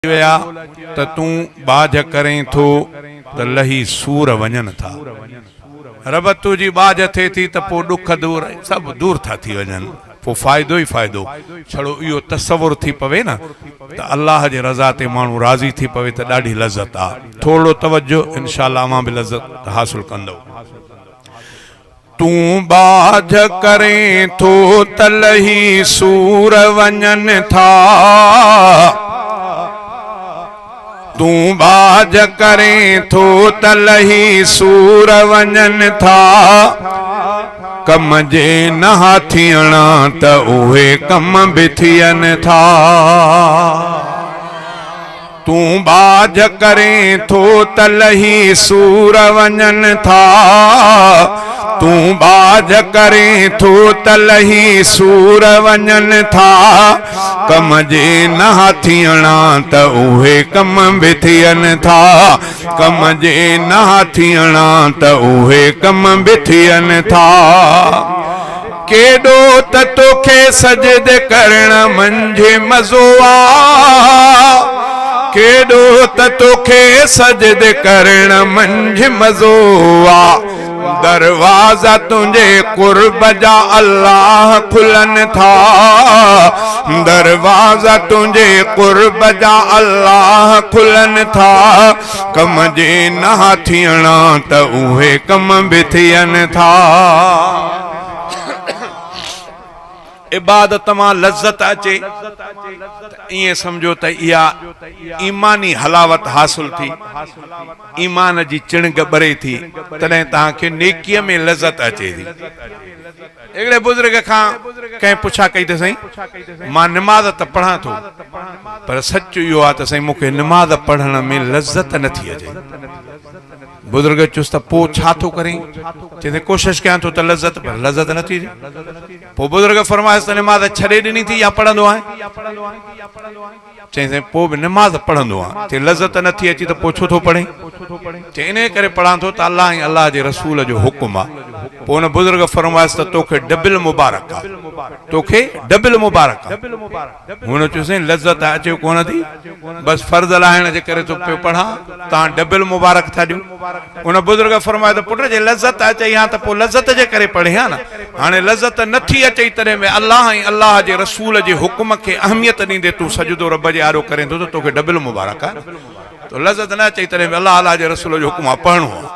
ويا ته تون ٻاجهه ڪرين ٿو ته لهي سور وڃن ٿا. رب تنهنجي ٻاجهه ٿئي ٿي ته پوء ڏک دور سڀ دور ٿا ٿي وڃن. پوء فائدو ئي فائدو. ڇڙو اهو تصور ٿي پوي نه ته الله جي رضا تي ماڻهو راضي ٿي پوي ته ڏاڍي لذت آ. ٿورڙو توجه انشاء الله اوهان به لذت حاصل ڪندؤ. تون ٻاجهه ڪرين ٿو ته لهي سور وڃن ٿا. تون ٻاجهه ڪرين ٿو ته لهي سور وڃن ٿا. ڪم جي نه ها ٿيڻا ته اهي ڪم به ٿين ٿا. تون ٻاجهه ڪرين ٿو ته لهي سور وڃن ٿا تون ٻاجهه ڪرين ٿو ته لهي سور وڃن ٿا ڪم جي نه ٿيڻا ته اهي ڪم به ٿين ٿا ڪم جي نه ٿيڻا ته اهي ڪم به ٿين ٿا ڪيڏو ته توکي سجدي ڪرڻ منجهه مزو آ ڪيڏو ته توکي سجدي ڪرڻ منجهه مزو آ دروازا تنهنجي قرب جا الله کلن ٿا دروازا تنهنجي قرب جا الله کلن ٿا ڪم جي نه ٿيڻا ته اهي ڪم به ٿين ٿا. عبادت مان لذت اچي ته ائين سمجهو ته اها ايماني حلاوت حاصل ٿي، ايمان جي چڻنگ ٻري ٿي، تڏهن توهان کي نيڪيء ۾ لذت اچي ٿي. هڪڙي بزرگ کان ڪنهن پڇا ڪئي ته سائين مان نماز ته پڙهان ٿو پر سچ اهو آهي ته سائين مون کي نماز پڙهڻ ۾ لذت نه ٿي اچي. بزرگ چيس ته پوء ڇا ٿو ڪرين؟ چيس ته ڪوشش ڪيان ٿو ته لذت پر لذت نه ٿي اچي. پوء بزرگ فرمايس ته نماز ڇڏي ڏني ٿي يا پڙهندو آهين؟ چيائين سائين پوء به نماز پڙهندو آهيان. چيائين لذت نه ٿي اچي ته پوء ڇو ٿو پڙهين؟ چيائين انهيء ڪري پڙهان ٿو ته الله ۽ الله جي رسول جو حڪم آهي. پوء ان بزرگ فرمايس ته توکي ڊبل مبارڪ آهي. توکي ڊبل مبارڪ آهي. هن چيو سائين لذت اچي ڪونه ٿي بس فرض لاهڻ جي ڪري ٿو پيو پڙهان توهان ڊبل مبارڪ ٿا ڏيو. ان بزرگ فرمايو ته پٽ جي لذت اچئي ها ته پوء لذت جي ڪري پڙهين ها نه، هاڻي لذت نه ٿي اچئي تڏهن به الله ۽ الله جي رسول جي حڪم کي اهميت ڏيندي تون سجدو رب جي آڏو ڪرين ٿو ته توکي ڊبل مبارڪ آهي نه، تو لذت نه اچئي تڏهن به الله الله جي رسول جو حڪم آهي پڙهڻو آهي.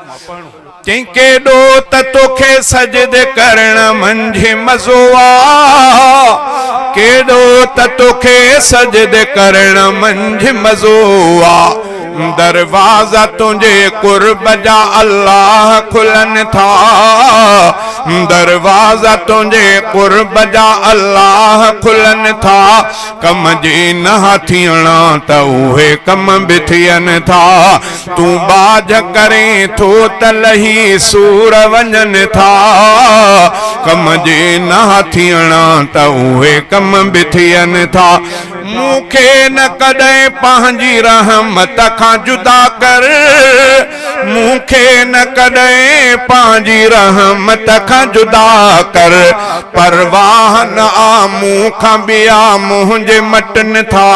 چيائين ڪيڏو ته توکي سجدي ڪرڻ منجهه مزو آ، ڪيڏو ته توکي سجدي ڪرڻ منجهه مزو آ. دروازا تنهنجي قرب جا الله کلن ٿا دروازا تنهنجي قرب جا الله کلن ٿا ڪم جي نه ٿيڻا ته اهي ڪم به ٿين ٿا تون ٻاجهه ڪرين ٿو ته لهي سور وڃن ٿا ڪم جي نه ٿيڻا ته اهي ڪم به ٿين ٿا مون کي نه ڪڏهن پنهنجي رحمت کان جدا ڪر، مون کي نه ڪڏهن پنهنجي رحمت کان جدا ڪر، پرواهه نه آ مون کان ٻيا منهنجي مٽن ٿا،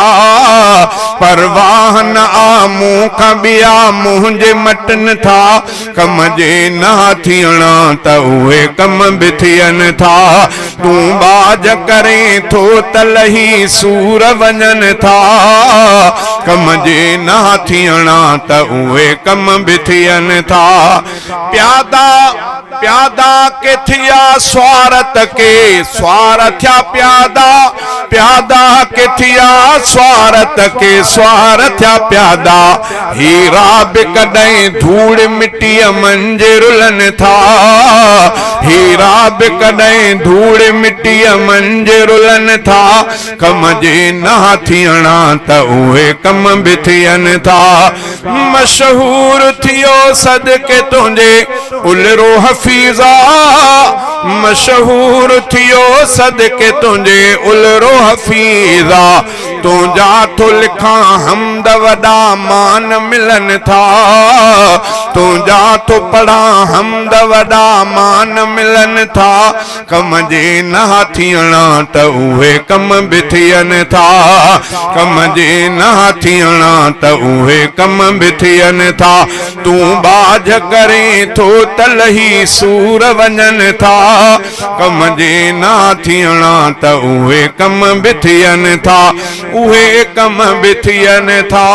پرواهه نه آ مون کان ٻيا منهنجي مٽن ٿا، ڪم جي نه ٿيڻا ته اهي ڪم به ٿين ٿا. تون ٻاجهه ڪرين ٿو ته لهي سور وڃن ٿا. ڪم جي نه ٿيڻا ته اهي ڪم به ٿين ٿا. پيادا پيادا ڪي ٿيا سوار ته ڪي سوار ٿيا پيادا پيادا ڪي ٿيا سوار ته ڪي سوار ٿيا پيادا. هيرا به ڪڏهن ڌوڙ مٽيء منجهه رلن ٿا هيرا به ڪڏهن ڌوڙ مٽيء منجهه رلن ٿا ڪم جي نه ٿيڻا ته اهي ڪم به ٿين ٿا مشهور ٿيو صدقي تنهنجي الرو حفيظا مشهور ٿيو صدقي تنهنجي الرو حفيظا تنهنجا ٿو لکان حمد وڏا مان ملن ٿا. تنهنجا ٿو پڙهان حمد وڏا مان ملن ٿا. ڪم جي نه ٿيڻا ته اهي ڪم به ٿين ٿا. ڪم جي نه ٿيڻا ته اهي ڪم به ٿين ٿا. تون ٻاجهه ڪرين ٿو ته لهي سور وڃن ٿا. ڪم جي نه ٿيڻا ته اهي ڪم به ٿين ٿا. اهي ڪم به ٿين ٿا.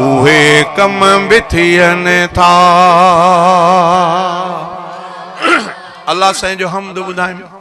اهي ڪم به ٿين ٿا. الله سائين جو حمد ٻڌايم.